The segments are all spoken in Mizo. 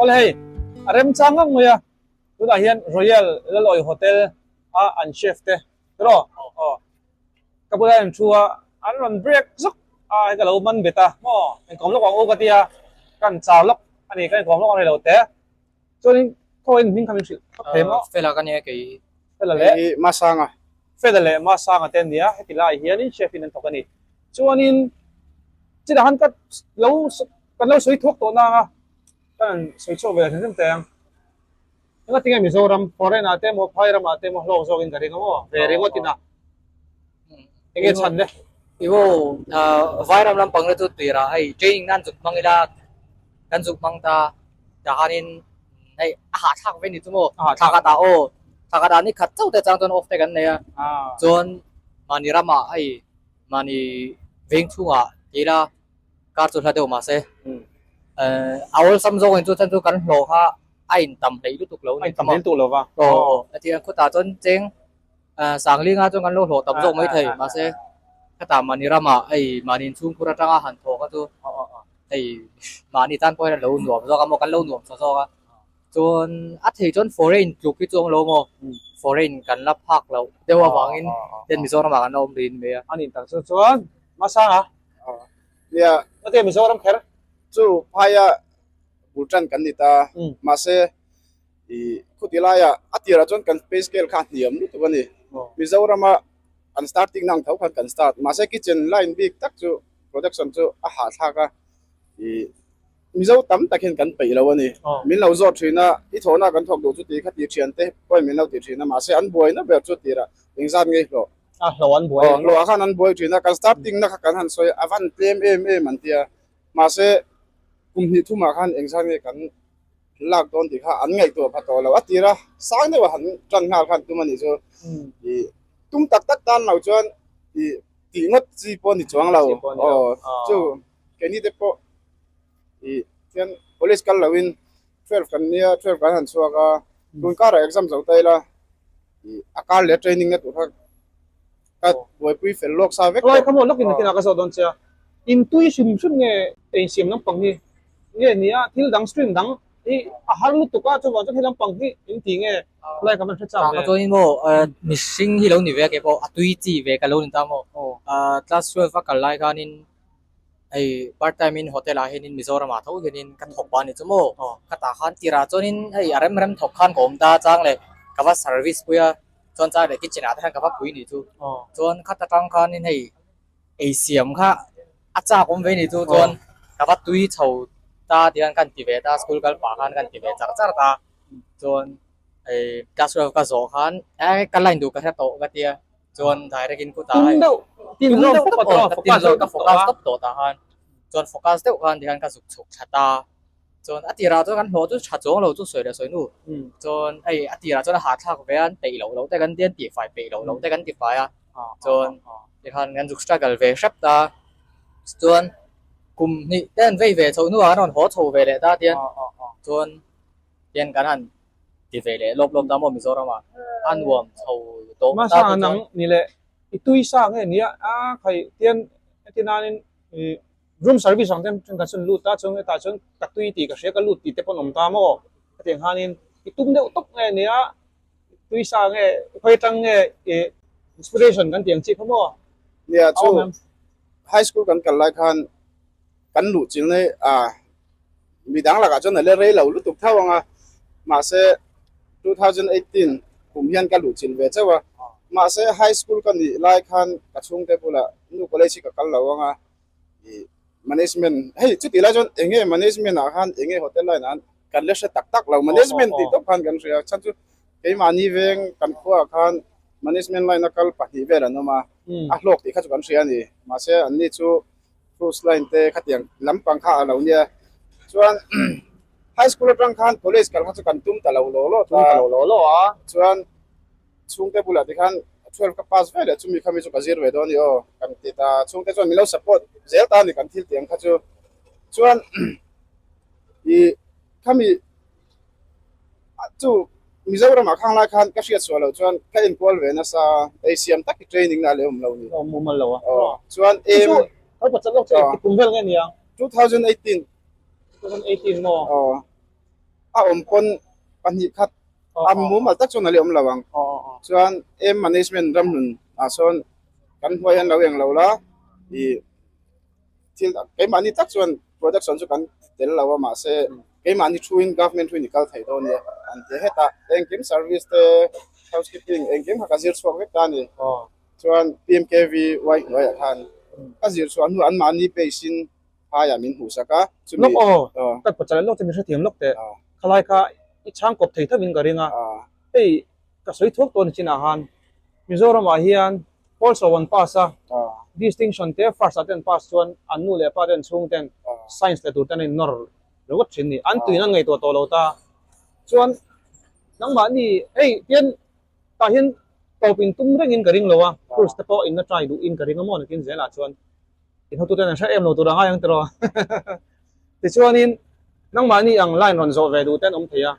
Awle hei, a remchang ngang mai a, tunah hian Royal Lalawi Hotel a an chef te tiraw? Aw, ka bulah hian thu a, an rawn break zuk a, hei ka lo man bet a, maw inkawm lawk ang u ka tia, ka han chau lawk a ni, ka inkawm lawk ang rei lo te. Chuanin khawiin hming kha min hrilh phawt thei maw? Fela ka nia kei. Fela leh? Kei Masanga. Fela leh Masanga te an nia, heti laiah hianin chef in an thawk a ni. Chuanin chutah khan ka lo kan lo sawi thuak tawh nang a, ka han sawi chhuak ve hrim hrim teh ang. Enga tinge Mizoram foreign ah te emaw phai ramah te emaw hlawk zawkin ka ring a maw? Ve ringawt ina. Enge chhan le? Iwo vairam lampang te chu tuirah hei training nan zuk hmang ila kan zuk hmang ta tah khanin hei a hahthlak ve ni chu maw thla khat ah aw thla khat ah ni khat chauh te chang chuan off te kan nei a chuan mahni ramah hei mahni veng chhungah ti ila kar chu hla deuh mahse a awlsam zawk in chu chan chu kan hlawh kha a intam hleih lutuk lo a intam hleih lutuk lo va aw aw a ti a khutah chuan cheng Sanglinga chuan kan lo hlawh tam zawk mai thei mahse khatah mahni ramah hei mahni inchhungkhur atanga han thawk a chu hei mahni tan pawh hian a lo nuam zawk a maw kan lo nuam sa zawk a chuan a thei chuan foreign tluk hi chu awm lo maw foreign kan la phak loh deuh avangin ten Mizoramah kan la awm rih mai a. A nih tak chu chuan Masanga Nia Ate Mizoram kher chu phaia bul tan kan ni ta mahse I khuti laia a tirah chuan kan pay scale kha a hniam lutuk a ni. Mizorama an starting na ang tho khan kan start. Mahse kitchen line bik tak chu production chu a hahthlak a. I Mizo tam tak hian kan peih lo a ni. Min lo zawt thin a, i thawhna kan thawk duh chu ti kha ti thian te pawhin min lo ti thin a. Mahse an buaina ber chu tirah engzat ngei hlawh. A hlawh an buai. Aw hlawh ah khan an buai thin a. Kan starting na kha kan han sawi a, a van tlem em em an tia. Mahse kum hnih thumah khan engzat nge kan lak dawn tih kha an ngaihtuah pha tawh lo. A tira sang deuh a han tan nghal khan tum a nih chu. I tum tak tak tan lo chuan i tih ngawt chi pawh a ni chuang lo. Aw chu keini te pawh i hian college kal loin 12 kan nia 12 kan han chhuak a tun karah exam zo ta ila i a kar leh training na tur kha ka buaipui fel lawk sa vek tawh. Kha maw lawkin nakinah ka zawh dawn che a, intui hrim hrim nge insiam lampang hi nge nia thil dang stream dang hi a har lutuk a chuvang chuan hei lampang hi in ti nge lai ka van hre chak ve. Ka chuan maw mihring hi lo ni ve a kei pawh a tui chi ve ka lo ni ta maw class 12 a kal lai khanin hei part time in hotel ah hianin Mizoram ah tho hianin ka thawk a ni chu maw ka tah khan tirah chuanin hei a rem rem thawk khan ka awm ta chang leh ka va service pui a chuan chang leh kitchen ah te khan ka va pui ni chu chuan khat atang khanin hei ei siam kha a chak awm ve ni chu chuan ka va tui chho ta ti khan ka han ti ve ta school kal pah khan ka han ti ve char char ta chuan hei class 12 ka zawh khan e ka line duh ka hre tawh ka tia chuan direct in kutah tum deuh tin zawk focus tawh ka tin zawk ka focus tawp tawh tah khan chuan focus deuh khan tikhan ka zuk chhuk thla ta chuan a tirah chuan kan hlawh chu tha chuang lo chu sawi leh sawi nu chuan hei a tirah chuan a hahthlak ve a an peih loh loh te kan tia an tihfai peih loh loh te kan tifai a chuan tikhan kan zuk struggle ve hrep ta chuan kum hnih te an vei ve chho hnuah an rawn haw chho ve leh ta tian chuan hian kan han ti ve leh lawp lawp ta maw Mizoram ah a nuam chho tawh ta Hmasa nang ni leh i tui sa nge nia a khai tian heti nanin i room service ang ten kan sun lut ta chuan hetah chuan ka tui tih ka hria ka lut tih te pawh an awm ta maw hetiang khanin i tum deuh tawp nge nia tui sa nge khawi atang nge i inspiration kan tih ang chi kha maw Nia chu high school kan kal lai khan kan luh chilh na hi a midang lakah chuan a la rei lo lutuk tho ang a mahse 2018 kum hian ka luh chilh ve chauh a mahse high school ka nih lai khan ka chhungte bulah nu college hi ka kal lo ang a ih management hei chutih lai chuan eng nge management ah khan eng nge hotel line ah khan kan la hre tak tak lo management tih tawp khan kan hria chhan chu keimahni veng kan khuaah khan management line a kal pahnih vel an awm a a hlawk tih kha chu kan hria a ni mahse anni chu cruise line te khatiang lampang kha a lo nia chuan high school atang khan college kal kha chu kan tum ta lo law law ta lo law law a chuan chhungte bulah te khan 12 ka pass ve leh chumi khami chu ka zir ve dawn ni aw kan ti ta chhungte chuan min lo support zel ta ni kan thil tiang kha chu chuan i khami chu Mizoram ah khang lai khan ka hriat suah loh chuan ka enkual ve nasa ei siam tak hi training na a leh awm lo ni. Awm awm lo a. Aw chuan em Chu ka pawh chat lawk che kum vel nge niang? 2018. 2018 maw? Aw. A awm pawn 2 khat a mumal tak chuan a leh awm lo ang. Chuan M management ramhlun ah sawn kan hnuai hian lo eng lo la ih thil keimahni tak chuan production chu kan ti tel lo a mahse keimahni thu in government thu in i kal thei dawn nia an ti a hetah engkim service te housekeeping engkim kha ka zir chhuak vek ta a ni. Chuan PMKVY hnuaiah khan ka zir chhuah hnu anmahni base in phaiah min hmuh sak a, chumi Lawk aw, ka pawchal lawk che min hrethiam lawk teh, khalai kha i chhang kawp thei thovin ka ring a, hei ka sawi thuak tawh ni chinah khan Mizoramah hian Pawl an pass a, distinction te first ah te an pass chuan an nu leh pa te an chhung ten science la tur ten an innawr ringawt thin ni, an tuin an ngaihtuah tawh lo ta, chuan nangmahni hei tian Tah hian tawp in tum rengin ka ring lo a, course te pawh in la try duhin ka ring a maw nakin zelah chuan in hotute an hre em lo tur a ngai ang tiraw. Tichuanin nangmahni ang line rawn zawh ve duh te an awm thei a,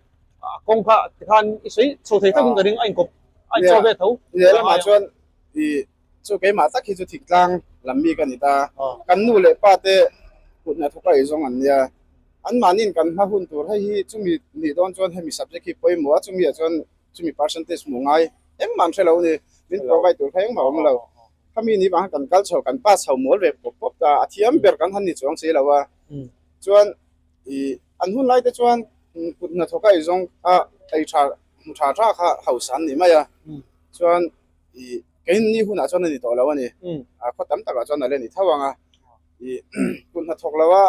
a kawng kha tikhan i sawi chho thei takin ka ring a inkawp a inchaw ve tho. Leh lamah chuan i chu keimah tak hi chu thingtlang lam mi ka ni ta, kan nu leh pa te kut hnathawk a eizawng an nia, anmahniin kan hma hun tur hei hi chumi nih dawn chuan hemi subject hi pawimawh a, chumi ah chuan chumi percentage hmuh ngai engmah an hre lo a ni, min provide tur kha engmah a awm lo. Khami ni vang khan kan kal chho, kan pass chho mual ve pawp pawp ta, a thiam ber kan han ni chuang si lo a. Chuan ih an hun lai te chuan kut hnathawk a eizawng a ei tha hmu tha tha kha hausa an ni mai a. Chuan ih keini hunah chuan a ni tawh lo a ni, a khaw tam takah chuan a la ni tho ang a. Ih kut hnathawk lo a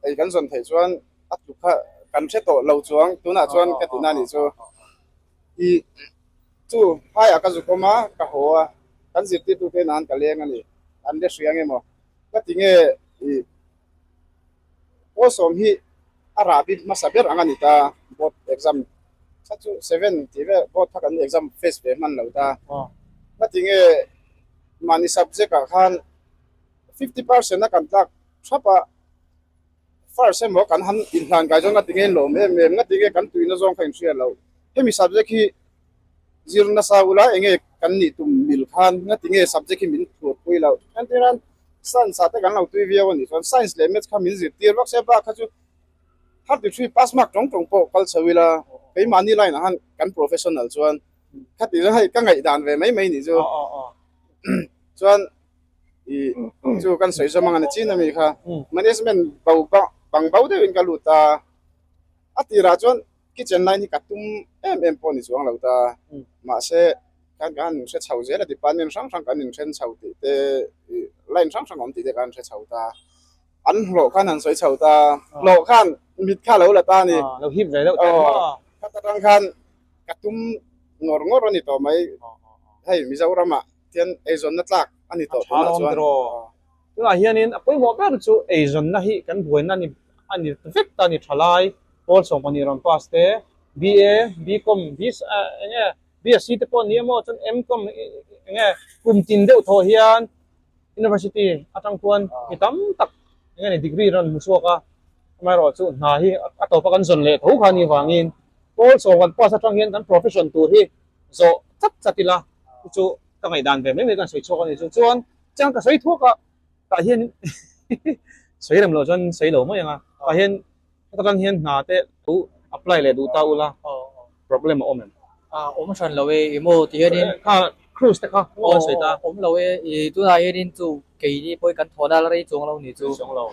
ei kan zawn theih chuan a tluk kha kan hre tawh lo chuang tunah chuan ka tihna a nih chu i chu phaiah ka zuk awm a ka haw a kan zirtirtu te nan ka leng a ni an le hria nge maw ka ti nge i pawlsawm hi a rah bik hmasa ber ang a ni ta board exam kha chu 7 tih vel board kha kan exam face ve hman lo ta ka ti nge mahni subject ah khan 50% a kan tlak thap a. First emaw kan han inhlan kai chuan ngati nge lawm em em ngati nge kan tuina zawng kha inhria loh. Hemi subject hi zir nasa ula enge kan nih tum mil khan ngati nge subject hi min thur pui loh. Entirnan science ah te kan lo tui viau a nih chuan science leh maths kha min zirtir vak se bak kha chu 33 pass mark tawng tawng pawh kal chho ila keimahni line ah khan kan professional chuan khati chu hei ka ngaihdan ve mai mai nih chu chuan i chu kan sawi zawm ang a ni chin ami kha management bo bang bo deuhin ka lut a a tirah chuan kitchen line hi ka tum em em pawh ni chuang lo ta mahse kan kan hre chho zel a department hrang hrang kan inhren chho tih te line hrang hrang awm tih te kan hre chho ta an hlawh khan han sawi chho ta hlawh khan mit kha lo la ta a ni lo hip ve deuh ta khata tang khan ka tum ngawr ngawr a ni tawh mai hei Mizoramah Tian eizawnna tlak a ni tawh tunah chuan. Tunah hianin a pawimawh ber chu eizawnna hi kan buaina a ni a ni vek ta a ni thalai pawl 12 rawn pass te BA, BCom, BS eng nge BSc te pawh ni emaw chuan MCom eng nge kum tin deuh thawh hian University atang chuan mi tam tak eng nge ni degree rawn hmu chhuak a amaherawh chu hna hi a tawpa kan zawn leh tho kha a nih vangin pawl sawm kan pass atang hian kan profession tur hi zawh chat chat ila chu chu ka ngaihdan ve mai mai kan sawi chhuak a ni chu chuan chiang ka sawi thuak a tah hian sawi rem loh chuan sawi lo mai ang a tah hian heta tang hian hna te lo apply leh duh ta ula problem a awm em a awm hran lo e i maw ti hianin kha cruise te kha aw sawi ta awm lo e i tunah hianin chu keini pawhin kan thawhna la rei chuang lo ni chu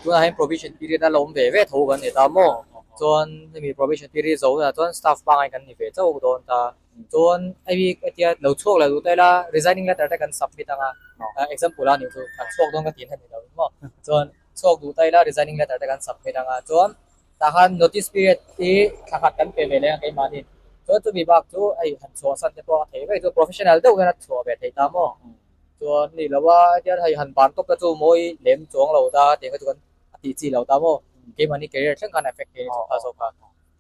tunah hian provision period a la awm ve ve tho kan ni ta maw chuan hemi provision period zo hunah chuan staff pangngai kan ni ve chauh dawn ta. Chuan hei hetia lo chhuak leh duh ta ila resigning letter te kan submit anga example a nih chu kan chhuak dawn ka tih na ni lo maw chuan chhuak duh ta ila resigning letter te kan submit anga chuan tah khan notice period hi thla khat kan pe ve leh a keimahni chuan chumi bak chu hei han chhuah san te pawh a thei vek chu professional deuh hian a chhuah ve thei ta maw chuan ni lo a hetia hei han ban tawp te chu mawi lem chuang lo ta tih kha chu kan a tih chi lo ta maw keimahni career thleng khan affect thei a ni chu kha zawk kha.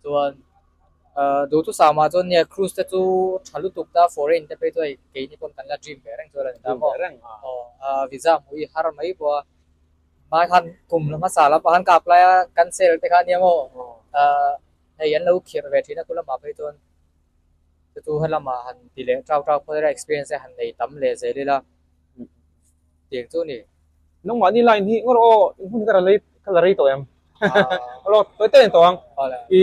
Chuan duhthusam ah chuan nia cruise te chu tha lutuk ta foreign te phei chu hei keini pawn kan la dream ve reng chu a la ni ta maw aw visa hmuh hi har mai pawh a hmai khan kum hmasa lam ah khan ka apply a cancel te kha ania maw hei an lo khirh ve thin a kulamah phei chuan chu chu helamah han ti leh tau tau phawt ila experience te han nei tam leh zel ila tiang chu a ni. Nangmahni line hi ngawr aw in hun ka la rei tawh em? Alo tawi tawi tawh ang. I.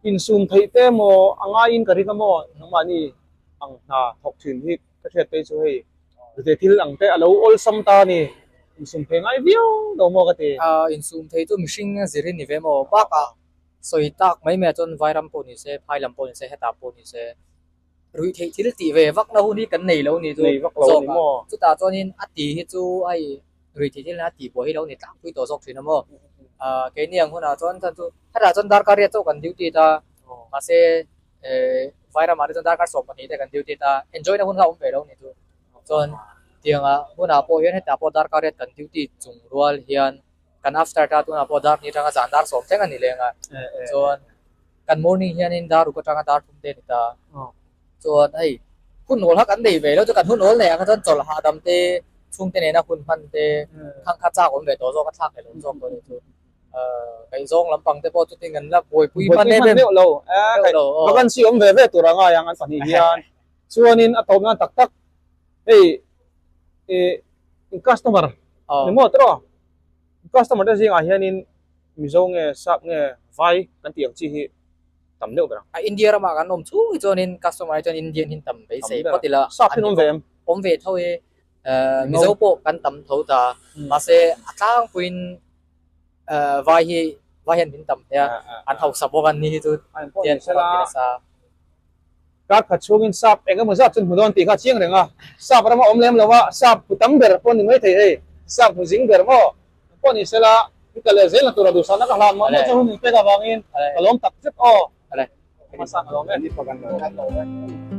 Insum theih te maw a ngaiin ka ring a maw nangmahni ang hna thawk thin hi ka hriat phei chu hei rute thil ang te a lo awlsam ta a ni. Insum thei ngai viau lo maw ka ti. Insum thei chu mihring zir hi ni ve maw bakah sawi tak mai mai ah chuan Vairam pawh ni se, Phai lam pawh ni se, hetah pawh ni se ruih theih thil tih ve vak na hun hi kan nei lo ni chu zawk a, chutah chuanin a ti hi chu hei ruih theih thil a tih buai hi lo ni tlangpui tawh zawk thin a maw ah keini ang hunah chuan chuan chu hetah chuan darkar riat chauh kan duty ta mahse eh Vairamah te chuan darkar 12 te kan duty ta enjoy na hun kha a awm ve lo ni chu chuan tiangah hunah pawh hian hetah pawh darkar riat kan duty chung rual hian kan after ta tunah pawh dar ni atanga zan dar sawm thleng a ni leng a chuan kan morning hianin dar ruk atanga dar thum te a ni ta chuan hei hun awl kha kan nei ve lo chu kan hun awl nei ang kha chuan chawlh hahdam te chhungte nena hun hman te khang kha chak awm ve tawh zawk a thlak leh lo zawk tawh a ni chu ahh kaihzawng lampang te pawh chutin kan la buaipui hman em em meuh lo vacancy awm ve ve tur a ngai ang an pahnih hian chuanin a tawp nan tak tak hei ih customer ni maw tiraw Customer te zingah hianin Mizo nge Sap nge Vai kan tih ang chi hi tam deuh ber ang. A India ramah kan awm chhung hi chuanin customer hi chuan Indian hi tam beisei phawt ila. Sap hi an awm ve em? Awm ve tho e. Mizo pawh kan tam tho ta. Mahse a tlangpuiin Vai hi Vai hian min tam hle a. An hausa bawk an ni hi chu tian kan ti nasa. Kar khat chhungin sap eng emaw zat chu an hmu dawn tih kha a chiang reng a, sap rama awm lem lo a, sap hmu tam ber pawh a ni maithei hei, sap hmu zing ber maw pawh ni sela, i kal leh zel na tura duhsakna ka hlan mah mah chu hun in pek avangin ka lawm tak zet aw, hmasa ka lawm e.